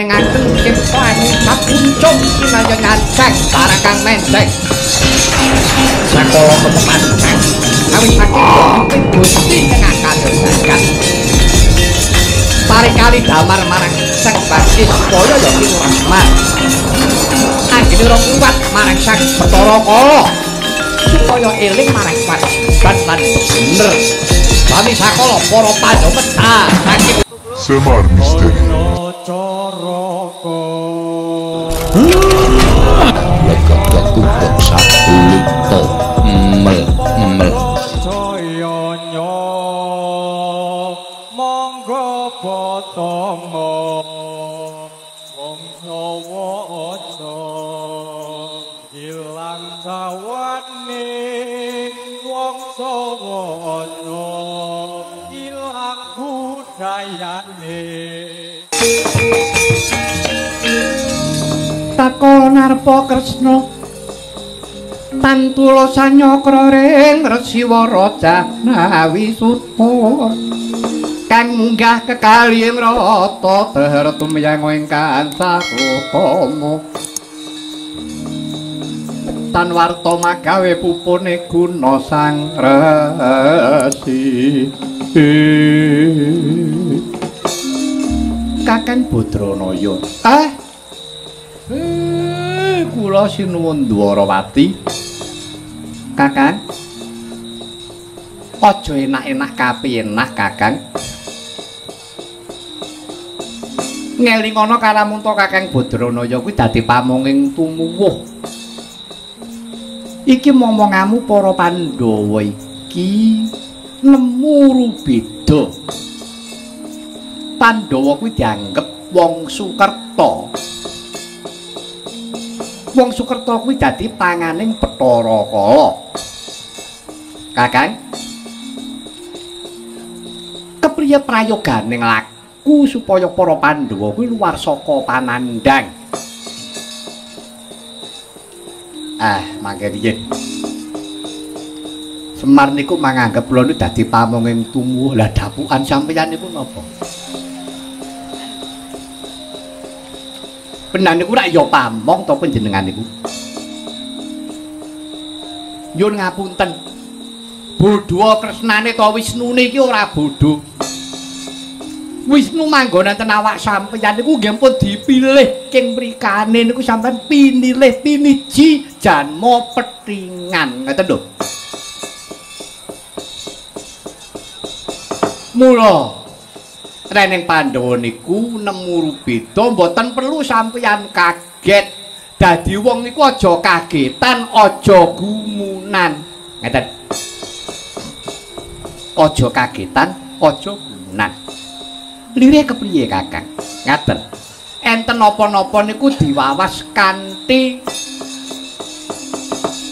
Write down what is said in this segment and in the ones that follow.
Ngaten cipta ngucap kuncung kinaya nyanceng barang kang menceng. Sakala kepepanceng awit saking Gusti ngakadhe jagat. Paring kali damar marang Sang Bakis supaya ya kinurah Semar. Anggene ora kuat marang Sang Bathara Kala supaya eling marang kewajiban lan bener. Sami sakala para Pandhawa medhar saking Semar Misteri. Takala narpa Kresna tantula sanyakra ring Resi Waraja Nawi Suta kang munggah kekali ing rata teher tumyang ing kancakutama tan warta magawe pupune guna sang resi. Kakang Badranaya, kula sinuwun Dwarawati. Kakang, aja enak-enak kapienah Kakang. Ngelingono kalamunta Kakang Badranaya kuwi dadi pamonging tumuwuh. Iki momongamu para Pandhawa iki nemu rubeda. Pandhawa kuwi dianggep wong Sukerta. Wong Sukerta kuwi dadi panganing Bathara Kala. Kakang, kepriye prayogane nglaku supaya para Pandhawa kuwi luar saka panandhang? Mangke riyin. Semar niku manganggep kula niku dadi pamonging tumuwuh. Lah dapukan sampeyan niku napa? Penan niku rak ya pamong to panjenengan niku. Nyuwun ngapunten. Bodho Kresnane to Wisnune iki ora bodho. Wisnu manggon enten awak sampeyan niku nggih pun dipilih king mrikane niku sampeyan pinilih piniji janma pethingan. Ngoten lho. Mula rening Pandhawa niku nemu rubeda mboten perlu sampeyan kaget. Dadi wong niku aja kagetan, aja gumunan. Ngeten. Aja kagetan, aja gumunan. Lire kepriye Kakang? Ngaten. Enten napa-napa niku diwawas kanthi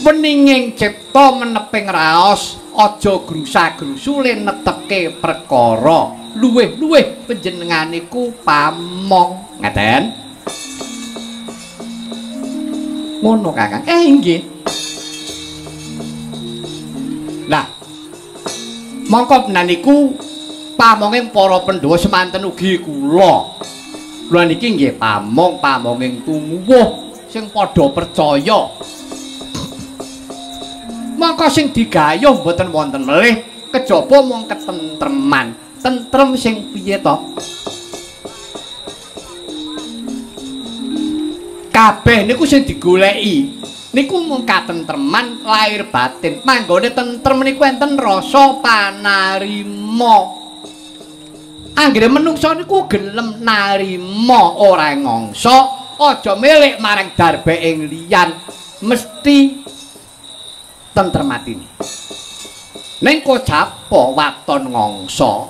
weninging cipta meneping raos, aja grusa-grusu le netepke perkara. Luwih-luwih panjenengan niku pamong. Ngaten. Ngono Kakang. Nggih. Lah, mongko menan niku pamonging para Pandhawa semanten ugi kula. Kula niki nggih pamong pamonging tumuwuh sing padha percaya. Mongko sing digayuh mboten wonten melih kejaba mung ketentreman. Tentrem sing piye to? Kabeh niku sing digoleki niku mung katentreman lahir batin. Manggone tentrem niku enten rasa panarima. Anggere menungsa niku gelem narima ora ngangsa, aja milik marang darbe ing liyan, mesti tentrem atine. Ning kocapa waton ngangsa,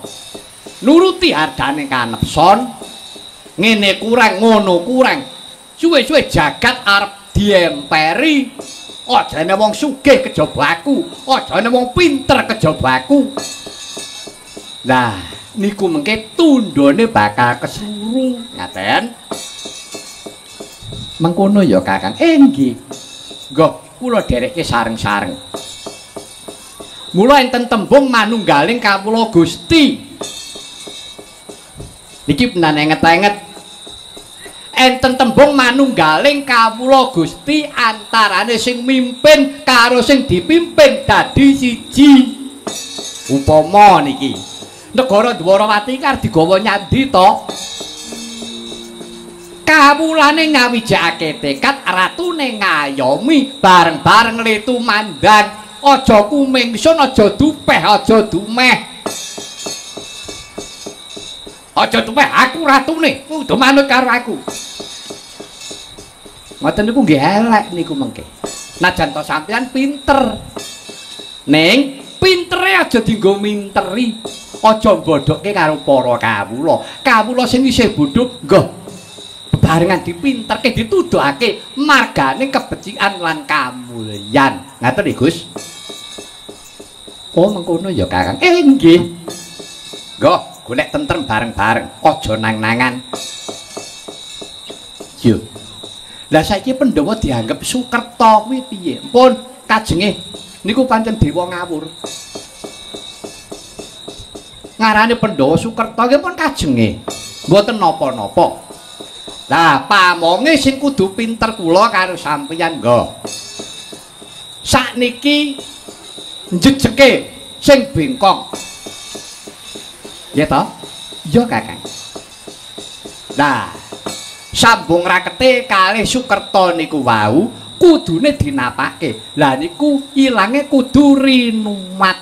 nuruti ardane kanepson, ngene kurang ngono kurang, suwe-suwe jagat arep diemperi. Aja ana wong sugih kejaba aku, aja ana wong pinter kejaba aku. Lah niku mengke tundhone bakal kesuru. Ngaten. Mengkono ya Kakang. Nggih. Nggih, kula dherekke sareng-sareng. Mula enten tembung manunggaling kawula Gusti. Niki penan enget-enget. Enten tembung manunggaling kawula Gusti antarane sing mimpin karo sing dipimpin dadi siji. Upama niki negara Dwarawati iki arep digawa nyandi to? Kawulane ngawijake tekad, ratune ngayomi bareng-bareng letumandang. Aja kumingsun, aja dupeh, aja dumeh. Aja dumeh, aku ratune, kudu manut karo aku. Ngoten niku nggih elek niku mengke. Najan to sampeyan pinter. Ning pintere aja dienggo minteri. Aja mbodhokke karo para kawula. Kawula sing isih bodho nggo bebarengan dipinterke, dituduhake margane kebecikan lan kamulyan. Ngaten nggih, Gus? Oh, mengkono ya, Kakang. Nggih. Nggo, golek tentrem bareng-bareng, aja nang-nangan. Yo. Lah saiki Pandhawa dianggep Sukerta kuwi piye? Mpun kajenge niku pancen dewa ngawur. Ngarane Pandhawa Sukerta nggih pun kajenge. Mboten napa-napa. Lah pamonge sing kudu pinter kula karo sampeyan nggo. Sakniki njejeke sing bengkong. Nggih to? Iya, Kakang. Lah sambung rakete kalih Sukerta niku wau kudune dinapake. Lah niku ilange kudu rinumat.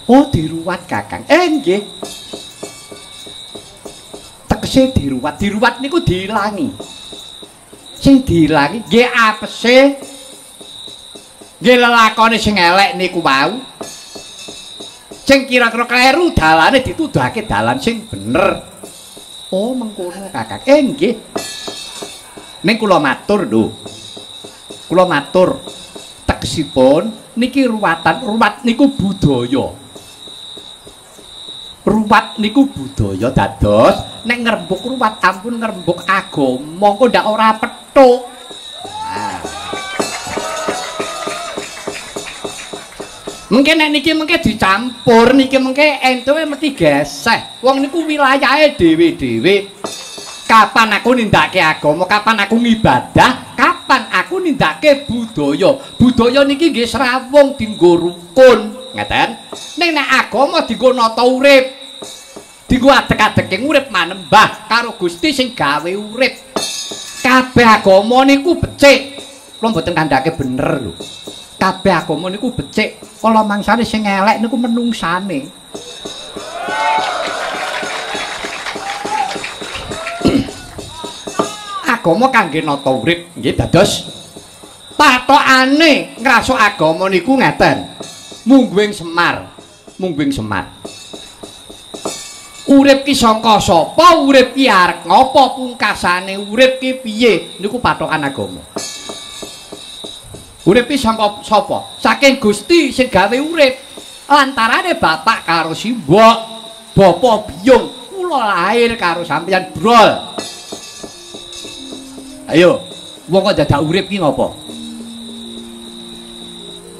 Oh, diruwat, Kakang. Nggih. Tegese diruwat. Diruwat niku diilangi. Sing diilangi nggih apese, nggih lelakone sing elek niku wau. Sing kira-kira kleru dalane dituduhake dalan sing bener. Oh, mengkono, Kakang. Nggih. Ning kula matur lho. Kula matur tegesipun niki ruwatan, ruwat niku budaya. Ruwat niku budaya dados nek ngrembug ruwat ampun ngrembug agama, engko ndak ora petuk. Nah. Mengke nek niki mengke dicampur niki mengke entuke mesti geseh. Wong niku wilayahe dhewe-dhewe. Kapan aku nindakake agama, kapan aku ngibadah, kapan aku nindakake budaya. Budaya niki nggih srawung dienggo rukun, ngeten. Ning nek agama dienggo nata urip. Dienggo adeg-adege urip manembah karo Gusti sing gawe urip. Kabeh agama niku becik. Kula mboten kandhake bener lho. Kabeh agama niku becik, kala mangsane sing elek niku menungsane. Agama kangge nata urip nggih dados patokane ngrasuk agama niku ngeten. Mungguing Semar, mungguing Semar. Urip ki sangka sapa, urip ki arep ngapa, pungkasane urip ki piye niku patokan agama. Urip ki sangka sapa? Saking Gusti sing gawe urip. Lantarane bapak karo simbok, bapa biyung, kula lahir karo sampeyan brol. Ayo, wong kok dadak urip ki ngapa?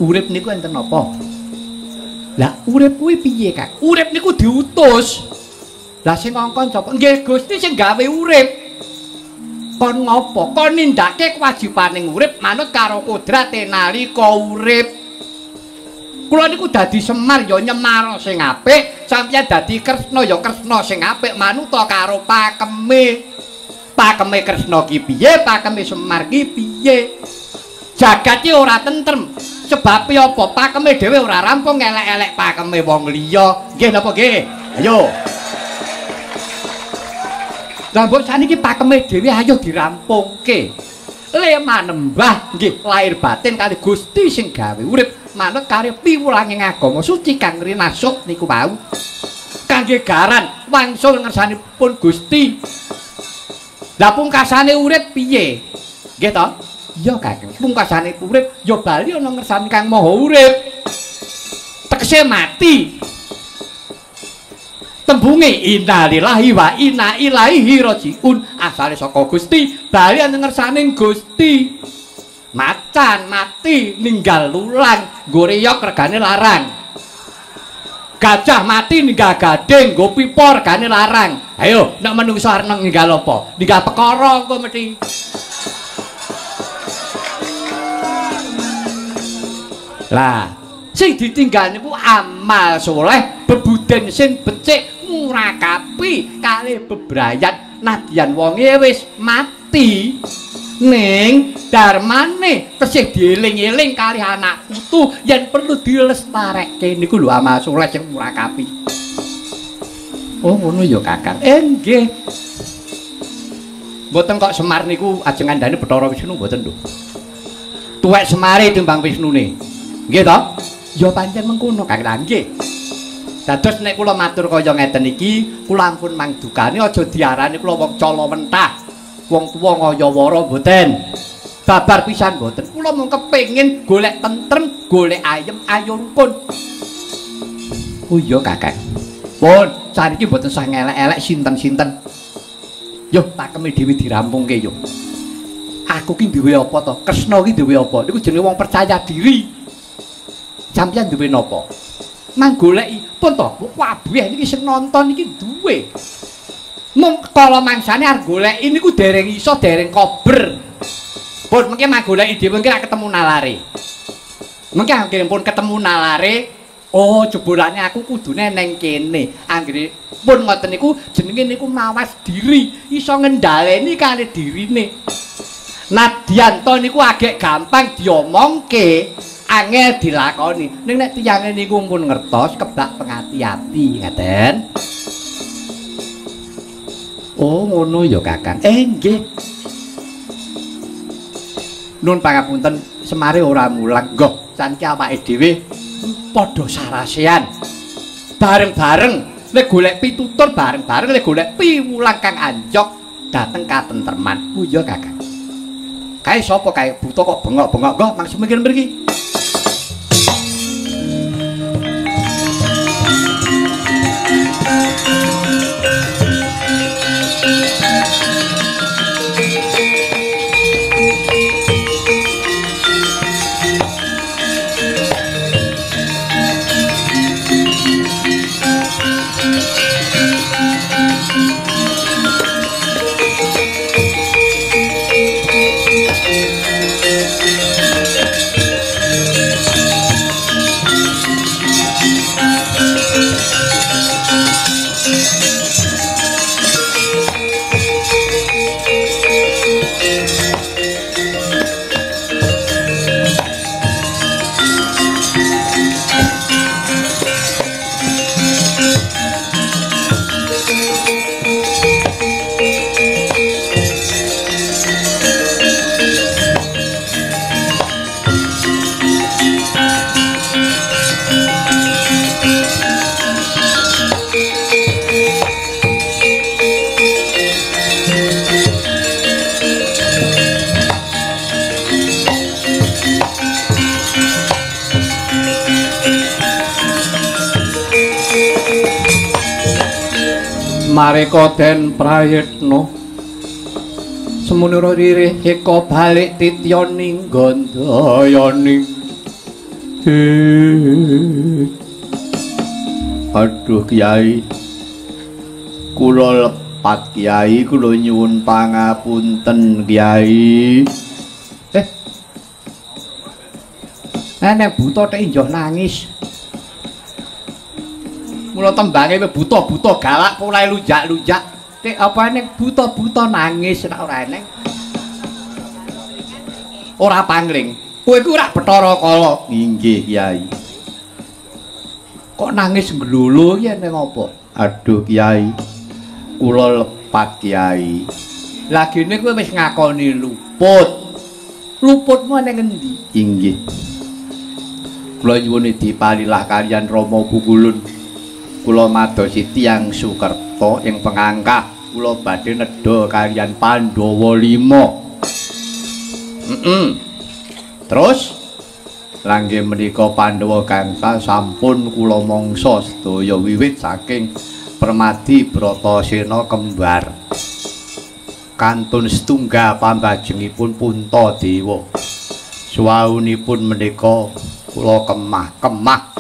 Urip niku enten napa? Lah urip kuwi piye, Kak? Urip niku diutus. Lah sing ngongkon sapa? Nggih Gusti sing gawe urip. Kon ngopo? Kon nindakake kewajibane urip manut karo kodrate nalika urip. Kula niku dadi Semar ya nyemar sing apik, sampeyan dadi Kresna ya Kresna sing apik manuta karo pakeme. Pakeme Kresna ki piye, pakeme Semar ki piye? Jagat ki ora tentrem. Sebabe apa? Pakeme dhewe ora rampung elek-elek pakeme wong liya. Nggih napa nggih? Ayo. Lah mbok saniki pakeme dhewe ayo dirampungke. Le manembah nggih lahir batin kali Gusti sing gawe urip manut karo piwulange agama suci kang rinasuk niku wau. Kangge garan wangsul ngersanipun Gusti. Lah pungkasane urip piye? Nggih to? Iya, Kakang. Pungkasane urip ya bali ana ngersane Kang Maha Urip. Tegese mati. Tembunge innalillahi wa inna ilaihi rajiun, asale saka Gusti, bali ana ngersane Gusti. Macan mati ninggal lulang, nggo reyok regane larang. Gajah mati ninggal gading, nggo pipa regane larang. Ayo, nek menungso arep ninggal apa? Ninggal perkara engko mesti. Lah, sing ditinggal niku amal soleh, bebuden sing becik murakapi kalih bebrayan nadyan wonge wis mati. Ning darmane tesih dieling-eling kalih anak putu yen perlu dilestarekke niku lho amal soleh sing murakapi. Oh ngono ya Kakang. Nggih. Mboten kok Semar niku ajeng ngandhani Bathara Wisnu mboten lho. Tuwek Semare timbang Wisnune. Nggih to? Ya pancen mengkono Kakang. Nggih. Dados nek kula matur kaya ngeten iki, kula ampun mangdukane aja diarani kula wong cala mentah. Wong tuwa ngayawara mboten. Babar pisan mboten. Kula mung kepengin golek tentrem, golek ayem, ayo rukun. Oh iya Kakang. Pun, saniki mboten sah ngelek-elek sinten-sinten. Yo takeme dhewe dirampungke yo. Aku ki duwe apa to? Kresna ki duwe apa? Niku jenenge wong percaya diri. Sampeyan duwe napa? Mang goleki pun to, kabeh niki sing nonton iki duwe. Mung kala mangsane arep goleki niku dereng iso, dereng kober. Pun mengke mang goleki dhewe mengke ketemu nalare. Mengke anggere pun ketemu nalare, oh jebulane aku kudune neng kene. Anggere pun ngoten niku jenenge niku mawas diri, iso ngendhaleni kalih dirine. Nadyan to niku agek gampang diomongke, angel dilakoni. Ning nek tiyange niku pun ngertos kebak pengati-ati ngaten. Oh ngono ya Kakang. Nggih. Nun pangapunten Semare ora mulang. Nggoh, saniki awake dhewe padha sarasean. Bareng-bareng le golek pitutur bareng-bareng le golek piwulang kang anjok dhateng katentreman. Oh iya Kakang. Kae sapa kae buta kok bengok-bengok nggoh mangsa mikir mriki. Mareka den prayitna semunira ririh eka balik titya ning gandayani. Aduh Kyai, kula lepat Kyai, kula nyuwun pangapunten Kyai. Nek buta tek njoh nangis. Mula tembange buta-buta galak polahe lunjak-lunjak. Tek apa nek buta-buta nangis nek ora eneng. Ora pangling. Kowe kuwi ora Bathara Kala. Inggih, Kyai. Kok nangis nglolo iki eneng apa? Aduh, Kyai. Kula lepat, Kyai. Lagene kowe wis ngakoni luput. Luputmu eneng endi? Inggih. Kula nyuwun dipalilah kaliyan Rama Pukulun. Kula madosi tiyang Sukerta ing pengangkah. Kula badhe nedha kaliyan Pandhawa 5. Terus langge menika Pandhawa gangsal sampun kula mangsa sedaya wiwit saking Permadi Bratasena kembar. Kantun setunggal pambajengipun Puntadewa. Suwaunipun menika kula kemah-kemah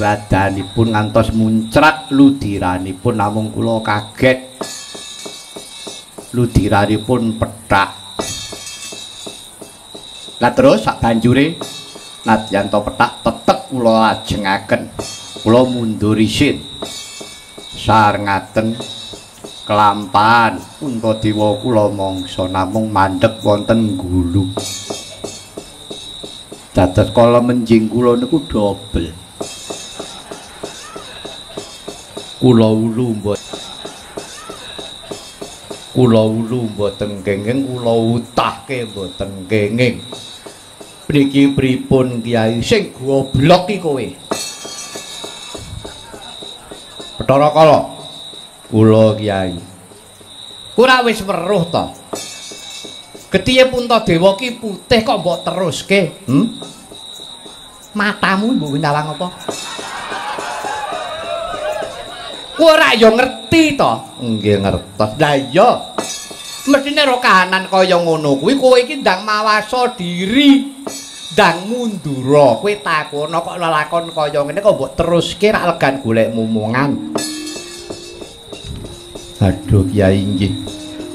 Badanipun ngantos muncrat ludiranipun namung kula kaget. Ludiranipun pethak. Lah terus sak banjure nadyan to pethak tetep kula lajengaken. Kula mundur isin. Sarengaten kelampahan Puntadewa kula mangsa namung mandheg wonten gulu. Dados kala menjing kula niku dobel. Kula ulu mboten kenging, kula utahke mboten kenging. Mriki pripun Kyai sing goblok iki kowe? Bathara Kala. Kula Kyai. Ora wis weruh to. Getihe Puntadewa ki putih kok mbok teruske? Matamu mbok nyawang apa? Ora ya ngerti to? Nggih ngertos. Lah iya. Mesthine ro kahanan kaya ngono kuwi kowe iki ndang mawasa diri, ndang mundura. Kowe takono kok lelakon kaya ngene kok mbok teruske rak legan golek mumungan. Aduh Kyai nggih.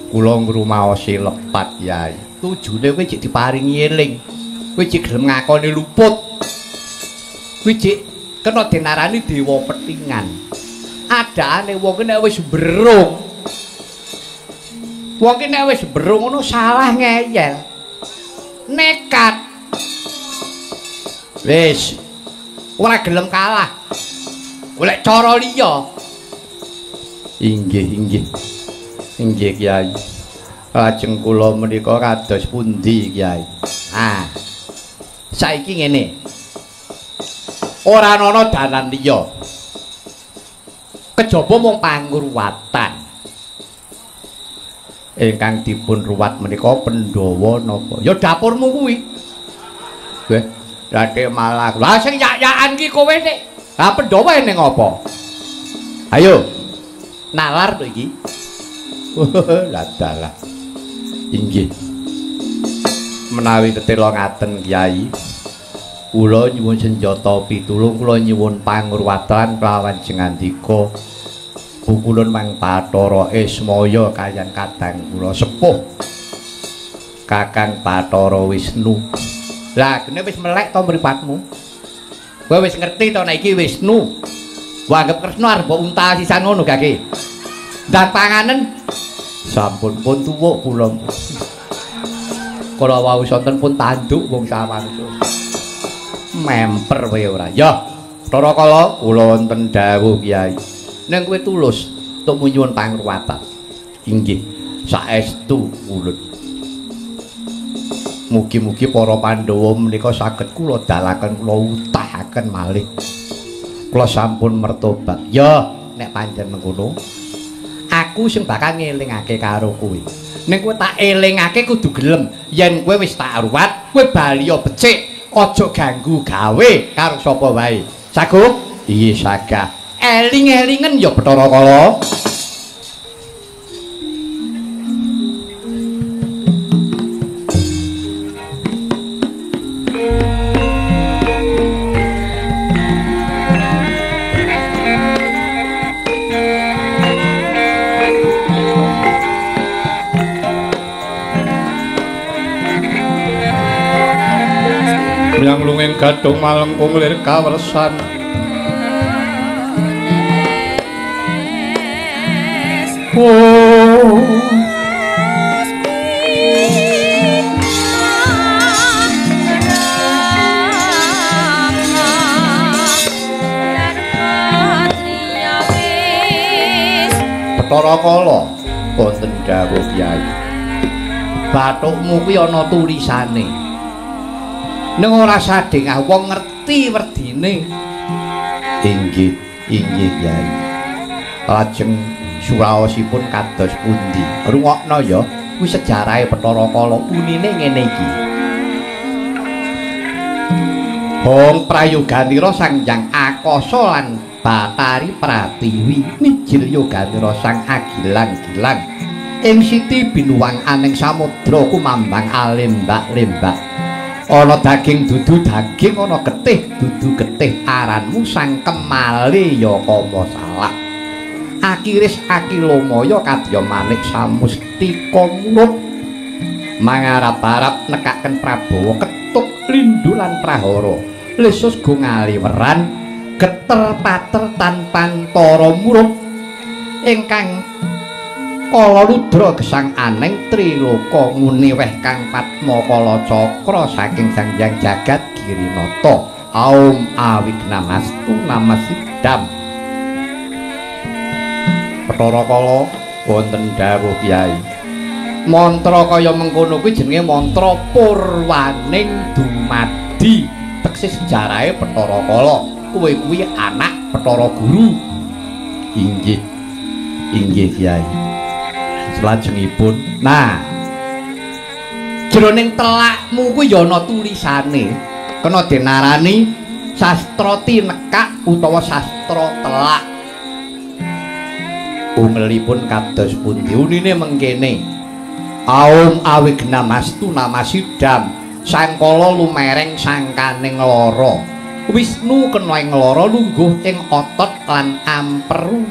Kula ngrumaosi lepat Kyai. Tujune kowe jek diparingi eling. Kowe jek gelem ngakoni luput. Kowe jek kena denarani dewa petingan. Adane wong ki nek wis brung. Wong ki nek wis brung ngono salah ngeyel. Nekat. Wis ora gelem kalah. Golek cara liya. Inggih, inggih. Inggih Kyai. Lajeng kula menika kados pundi Kyai? Ah. Saiki ngene. Ora ana dalan liya. Kejaba mung pangruwatan. Ingkang dipun ruwat menika Pandhawa napa? Ya dapurmu kuwi. Weh, lha malah. Lah sing yak-yakan ki kowe nek. Lah Pandhawa ning apa? Ayo. Nalar to iki. Lah dalah. Inggih. Menawi tetela ngaten Kyai. Kula nyuwun senjata pitulung, kula nyuwun pangruwatan kelawan jengandika. Pukulun mang Bathara Ismaya kayan kadang kula sepuh. Kakang Bathara Wisnu. Lah gene wis melek to mripatmu. Kowe wis ngerti to nek iki Wisnu. Wanggep Kresna arep mbok untal sisan ngono gake. Ndang panganen sampun pun tuwuk kula. Kala wau sonten pun tanduk wong sawangsul. Memper kowe ora. Ya, Bathara Kala kula wonten dawuh Kyai. Ning kowe tulus tuk nyuwun pangruwatan. Inggih, saestu kula. Mugi-mugi para Pandhawa menika saged kula dalaken, kula utahaken malih. Kula sampun mertobat. Ya, nek pancen mengkono, aku sing bakal ngelingake karo kowe. Ning kowe tak elingake kudu gelem. Yen kowe wis tak ruwat, kowe bali becik, aja ganggu gawe karo sapa wae. Sagup? Iya, sagah. Eling-elingen ya Bathara Kala. Yang lungeng gadhong malengkung lir kawersan. Oh. Bathara Kala wonten dawuh Kyai. Bathukmu kuwi ana tulisane. Ning ora sadhengah wong ngerti werdine. Inggih, inggih Kyai. Lajeng suraosipun kados pundi? Rungokno ya, kuwi sejarahe Bathara Kala unine ngene iki. Hong prayoganira Sang Hyang Akasa lan Bathari Pratiwi mijil yoganira Sang Agilang-gilang ing siti binuwang aning samudra kumambang alembak-lembak. Ana daging dudu daging, ana getih dudu getih, aranmu sang kemale ya kama salah. Akiris akilomaya kadya manik samustika murup mangarap-arap nekaken Prabawa ketuk lindu lan prahara lesus go ngaliweran geter pater tanpantara murup ingkang kala ludra gesang aneng triloka nguni weh kang padma kala cakra saking Sang Hyang Jagat Girinata. Aum awignamastu namasidam. Bathara Kala wonten dawuh Kyai. Mantra kaya mengkono kuwi jenenge mantra purwaning dumadi. Tekse sejarahe Bathara Kala. Kowe kuwi anak Bathara Guru. Inggih. Inggih Kyai. Salajengipun, nah, jroning telakmu kuwi ya ana tulisane. Kena denarani sastra tinekak utawa sastra telak. Ungelipun kados pundi? Unine mengkene. Aum awignamastu namasidam sangkala lumereng sangkaning lara. Wisnu kena ing lara lungguh ing otot lan amperu.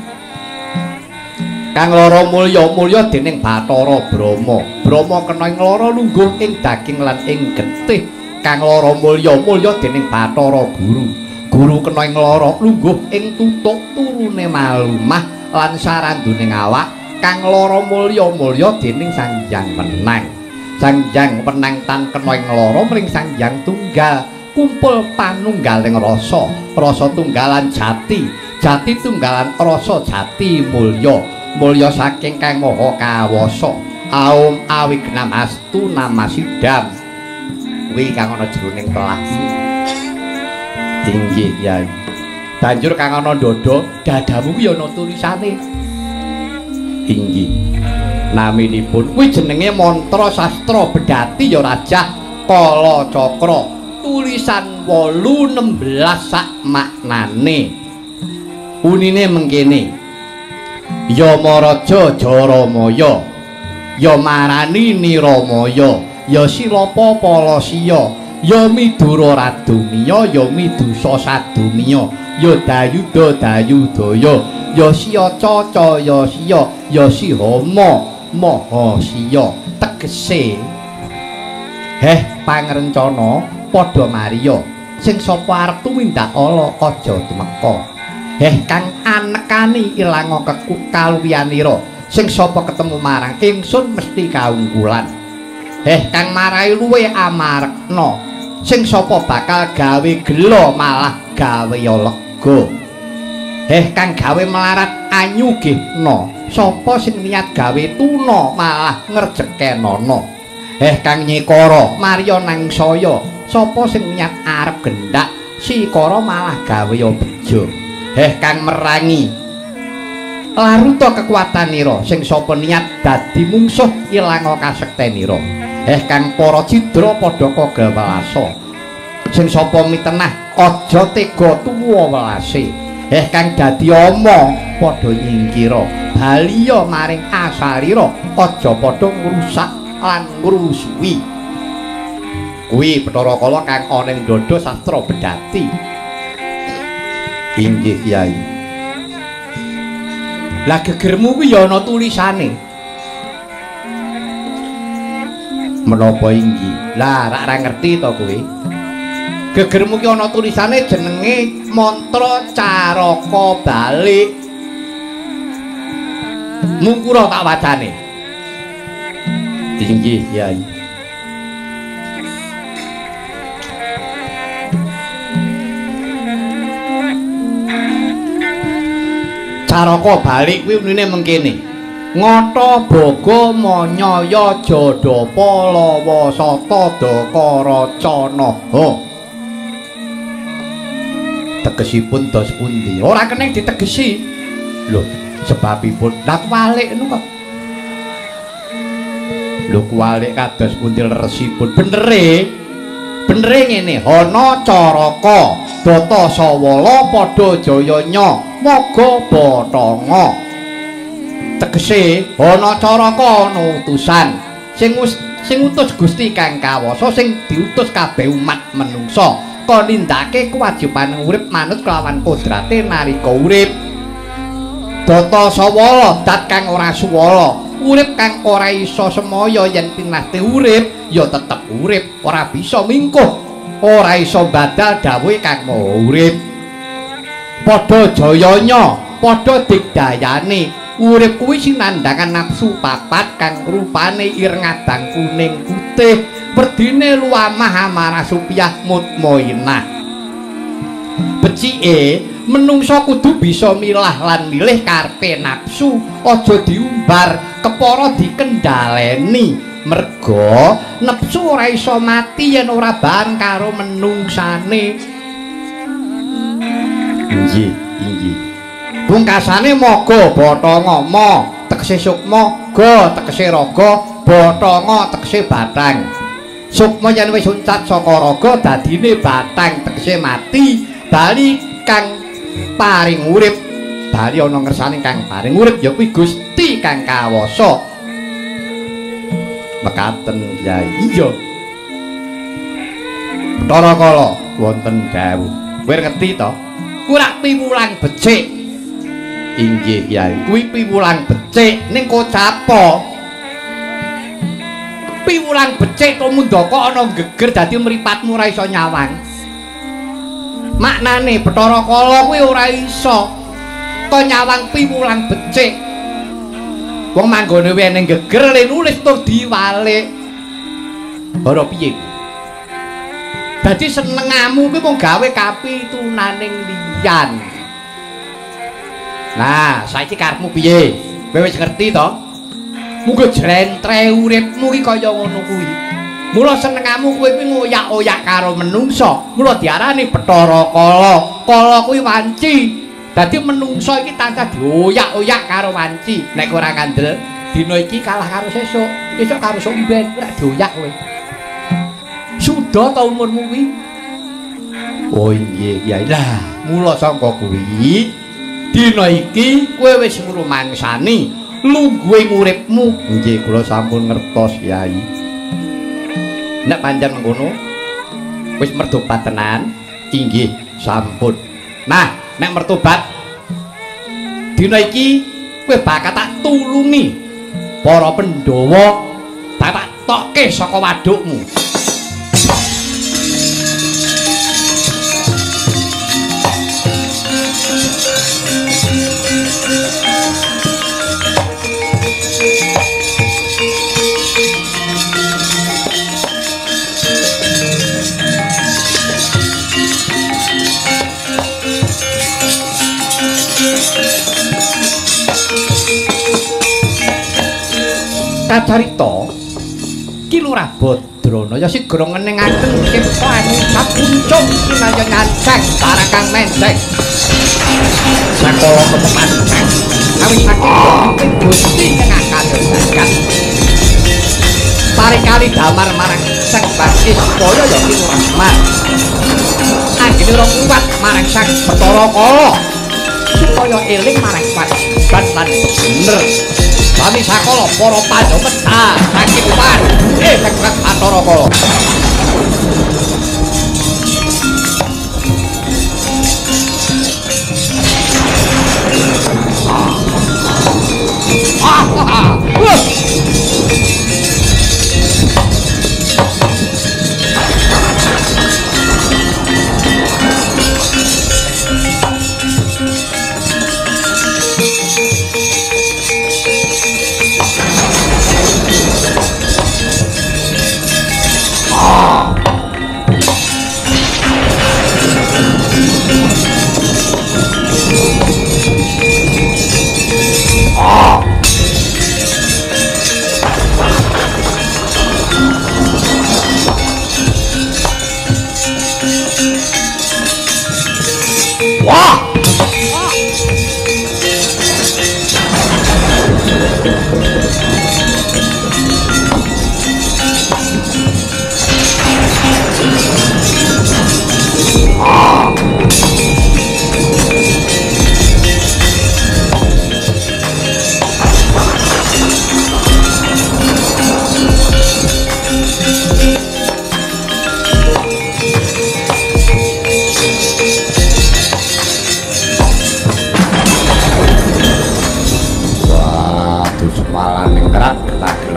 Kang lara mulya-mulya dening Bathara Brahma. Brahma kena ing lara lungguh ing daging lan ing getih. Kang lara mulya-mulya dening Bathara Guru. Guru kena ing lara lungguh ing tutuk turune malumah lan sarandune awak. Kang lara mulya-mulya dening Sang Hyang Wenang. Sang Hyang Wenang tan kena ing lara mring Sang Hyang Tunggal. Kumpul panunggaling rasa, rasa tunggalan jati, jati tunggalan rasa jati mulya. Mulya saking Kang Maha Kawasa. Aum awignamastu namasidam. Kuwi kang ana jroning telakmu. Inggih Kyai. Banjur kang ana ndada, dadamu kuwi ana tulisane. Inggih. Naminipun kuwi jenenge mantra sastra bedati ya Rajah Kala Cakra. Tulisan 8 16 sak maknane. Unine mengkene. Yamaraja Jaramaya, ya marani Niramaya, ya Silapa Palasiya, ya Midura Radumiya, ya Midusa Sadumiya, ya Dayuda Dayudaya, ya Siyaca Caya Siya, ya Sihama Maha Siya. Tegese heh pangrencana padha mariya, sing sapa arep tumindak ala aja tumeka. Heh kang anekani ilanga kekaluwianira, sing sapa ketemu marang ingsun mesti kaunggulan. Heh kang marai luwe amarekna, sing sapa bakal gawe gela malah gawe lega. Heh kang gawe melarat anyugihna, sapa sing niat gawe tuna malah ngrejekenono. Heh kang nyikara marya nang saya, sapa sing niat arep gendak sikara malah gawe bejo. Heh kang merangi laruta kekuatanira, sing sapa niat dadi mungsuh ilanga kasektenira. Heh kang para cidra padha kagel welasa, sing sapa mitenah aja tega tuwa welase. Heh kang dadi ama padha nyingkira, baliya maring asalira, aja padha ngrusak lan ngrusuhi. Kuwi Bathara Kala kang ana ing dada sastra bedati. Inggih Kyai. Lah gegermu kuwi ya ana tulisane. Menapa inggih? Lah rak ra ngerti to kowe. Gegermu ki ana tulisane jenenge mantra Caraka Balik. Mungkura tak wacane. Inggih Kyai. Caraka balik kuwi unine mengkene. Ngata bhaga manyaya jadapa lawa sata dakara canaha. Tegesipun dos pundi? Ora keneng ditegesi. Lho, sebabipun lha kuwalik niku kok. Lho kuwalik kados pundi leresipun? Benere. Benere ngene, ana caraka data sawala padha jayanya maga bathanga. Tegese ana caraka ana utusan sing Sing utus Gusti kang kawasa sing diutus kabeh umat menungsa kon nindakake kewajiban urip manut kelawan kodrate nalika urip. Data sawala dat kang ora suwala, urip kang ora iso semaya yen pinate urip ya tetep urip, ora bisa mingkuh, ora iso badal dawuhe kang maha urip. Padha jayanya, padha digdayane. Urip kuwi sinandhangan nafsu papat kang rupane ireng abang kuning putih, werdine luamah amarah supiah mutmainah. Becike menungsa kudu bisa milah lan milih karepe nafsu, aja diumbar, kepara dikendhaleni. Merga nafsu ora iso mati yen ora bareng karo menungsane. Inggih, inggih. Pungkasane moga bathanga ma tegese sukma, ga tegese raga, bathanga tegese bathang. Sukma yen wis uncat saka raga dadine bathang tegese mati, bali kang paring urip, bali ana ngersane kang paring urip ya kuwi Gusti kang kawasa. Mekaten Kyai. Iya. Bathara Kala wonten dawuh. Kowe ngerti to? Kuwi rak piwulang becik. Inggih Kyai, kuwi piwulang becik ning kocapa. Piwulang becik to mundaka ana geger dadi mripatmu ora iso nyawang. Maknane Bathara Kala kuwi ora iso to nyawang piwulang becik. Wong manggone wae ning geger le nulis tur diwalik. Ora piye? Dadi senengamu kuwi mung gawe kapitunaning liyan. Nah, saiki karepmu piye? Kowe wis ngerti to? Munggo jlentre uripmu iki kaya ngono kuwi. Mula senengamu kowe kuwi ngoyak-oyak karo menungsa. Mula diarani Bathara Kala. Kala kuwi wanci. Dadi menungsa iki tansah dioyak-oyak karo wanci. Nek ora kandel, dina iki kalah karo sesuk, esuk karo sok mben, ora dioyak kowe. Suda ta umurmu kuwi? Oh inggih, Kyai. Lah, mula sangka kuwi dina iki kowe wis ngrumangsani lungguhe uripmu. Nggih, kula sampun ngertos, Kyai. Nek pancen mengkono wis mertobat tenan? Inggih, sampun. Nah, nek mertobat dina iki kowe bakal tak tulungi para Pandhawa, tak tokke saka wadukmu. Kacarita Ki Lurah Badrana ya sigra ngeningaken cipta anu sapuncung kinaya nyacek barang kang menceng sakala kepepanceng awit saking Gusti nengah jagat parikali damar marang Sang Bakis kaya ya Ki Lurah Semar anggene ora kuwat marang Sang Bathara Kala supaya eling marang kewajiban lan bener. Sami sakala para Pandhawa medal saking waduke Sang Bathara Kala.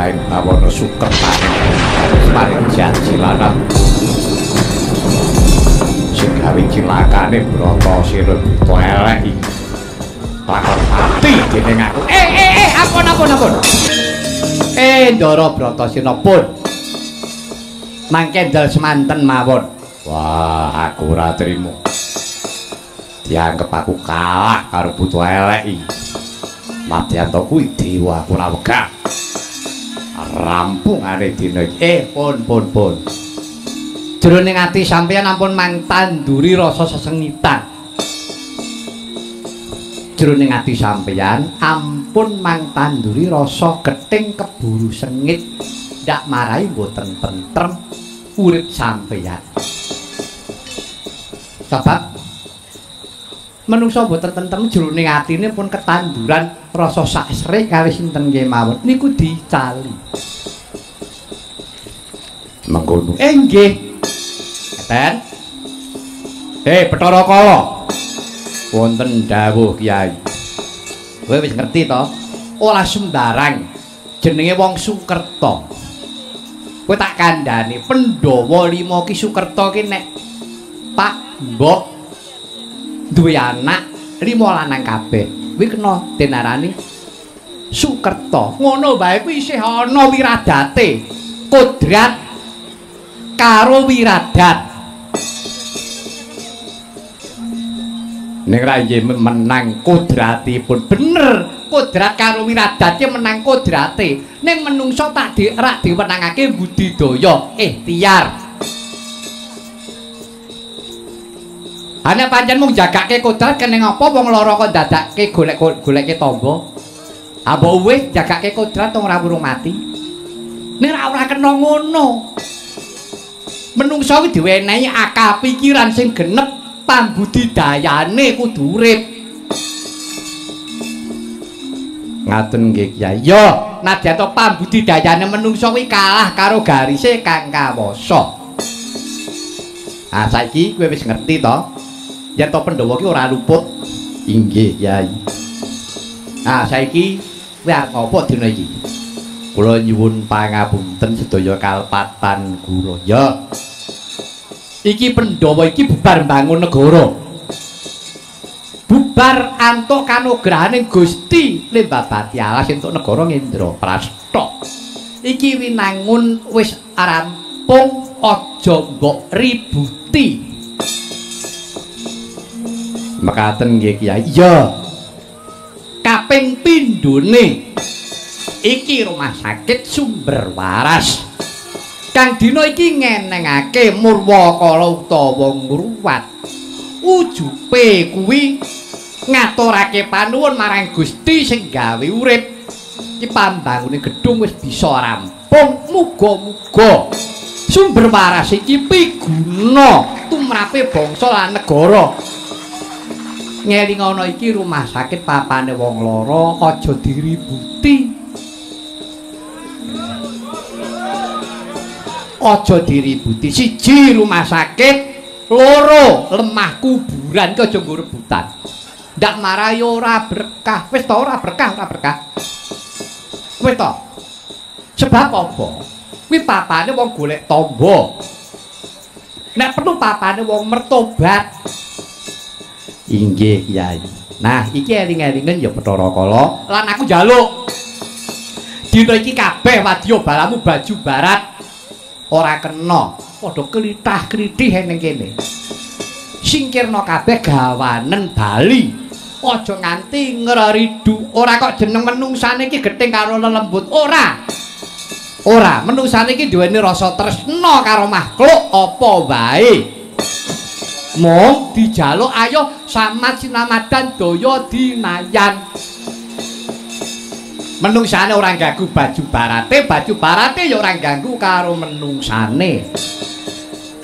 ing bawana sukertane paring janji lanang sing gawe cilakane Bratasena buta elek iki. Lakon pati dening aku. Ampun ampun ampun. Ndara Bratasena pun. Mangke ndel semanten mawon. Wah, aku ora trimo. Dianggep aku kalah karo buta elek iki. Madyanto kuwi dewa aku ora wegah. Rampungane dina iki. Pun pun pun. Jroning ati sampeyan ampun mangtanduri rasa sesengitan. Jroning ati sampeyan ampun mangtanduri rasa gething keburu sengit. Ndak marai mboten tentrem urip sampeyan. Sebab menungsa mboten tentrem jroning atine pun ketanduran rasa saksrik kalih sinten kemawon niku dicali. Mengkono. Nggih. Ngeten. Bathara Kala. Wonten dawuh Kyai. Kowe wis ngerti to? Ora sembarang jenenge wong Sukerta. Kowe tak kandhani Pandhawa 5 ki Sukerta ki nek Pak Mbok duwe anak 5 lanang kabeh. Kuwi kena denarani Sukerta. Ngono wae kuwi isih ana wiradate. Kodrat karo wiradat. Ning ra menang kodratipun. Bener, kodrat karo wiradat ki menang kodrate. Ning menungsa tak rak diwenangake budidaya ikhtiar. Ana pancen mung jagake kodrat keneng apa wong lara kok ndadakke golek-goleke tamba. Ha mbok wis jagake kodrat wong ora urung mati. Ning ora kena ngono. Menungsa kuwi diwenehi akal pikiran sing genep, pambudidayane kudu urip. Ngaten nggih Kyai. Ya, nadyan to pambudidayane menungsa kuwi kalah karo garise kang kawasa. Ah saiki kowe wis ngerti to? Yen to Pandhawa ki ora luput. Inggih Kyai. Ah saiki kowe arep apa dina iki? Kula nyuwun pangapunten sedaya kalpatan kula. Ya. Iki Pandhawa iki bubar mbangun negara. Bubar antuk kanugrahaning Gusti Limbabati alas entuk negara Ngendraprasta. Iki winangun wis rampung, aja mbok ributi. Mekaten nggih Kyai. Iya. Kaping pindhone iki rumah sakit Sumber Waras. Kang dina iki ngenengake murwakala utawa ngruwat. Ujupe kuwi ngaturake panuwun marang Gusti sing gawe urip. Iki pambangune gedung wis bisa rampung, muga-muga Sumber Waras iki piguna tumrape bangsa lan negara. Ngelingono iki rumah sakit papane wong lara aja diributi. Aja diributi. Siji rumah sakit, loro lemah kuburan ki aja nggo rebutan. Ndak marai ora berkah. Wis to ora berkah, ora berkah. Wis to. Sebab apa? Kuwi papane wong golek tamba. Nek perlu papane wong mertobat. Inggih Kyai. Nah, iki eling-elingen ya Bathara Kala lan aku njaluk. Dina iki kabeh wadya balamu baju barat ora kena, padha klithah-klithih ning kene. Singkirna kabeh gawanen bali. Aja nganti ngreridu. Ora kok jeneng menungsane iki gething karo lelembut, ora. Ora, menungsane iki duweni rasa tresna karo makhluk apa wae. Mung dijaluk ayo samat sinamadan daya dinayan. Menungsane ora ganggu baju barate, baju barate ya ora ganggu karo menungsane.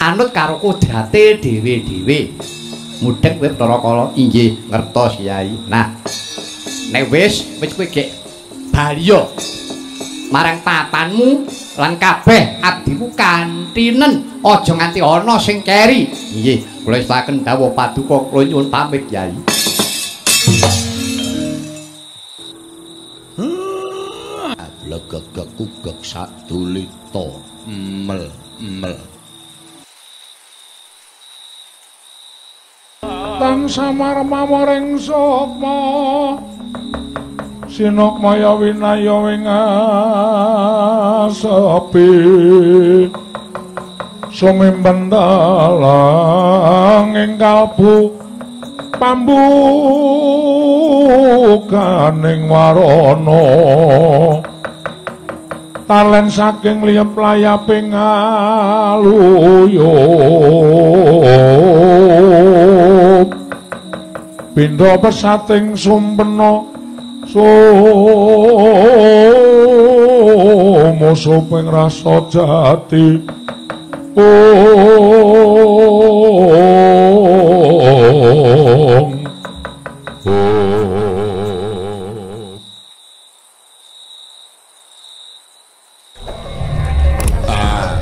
Anut karo kodrate dhewe-dhewe. Mudheng kowe Bathara Kala? Inggih, ngertos Kyai. Nah, nek wis kowe gek baliya marang papanmu lan kabeh abdimu kantinen, aja nganti ana sing keri. Inggih, kula estaken dawuh paduka, kula nyuwun pamit Kyai. Blegegeg kugeg sadulita mel mel. Tang samar mamoring sukma sinukmaya winaya ing asepi sumimpen dalang ing kalbu pambukaning warana talen saking liyep layaping aluyup pindha pesating sumpena sumusuping rasa jati. Om. Ah,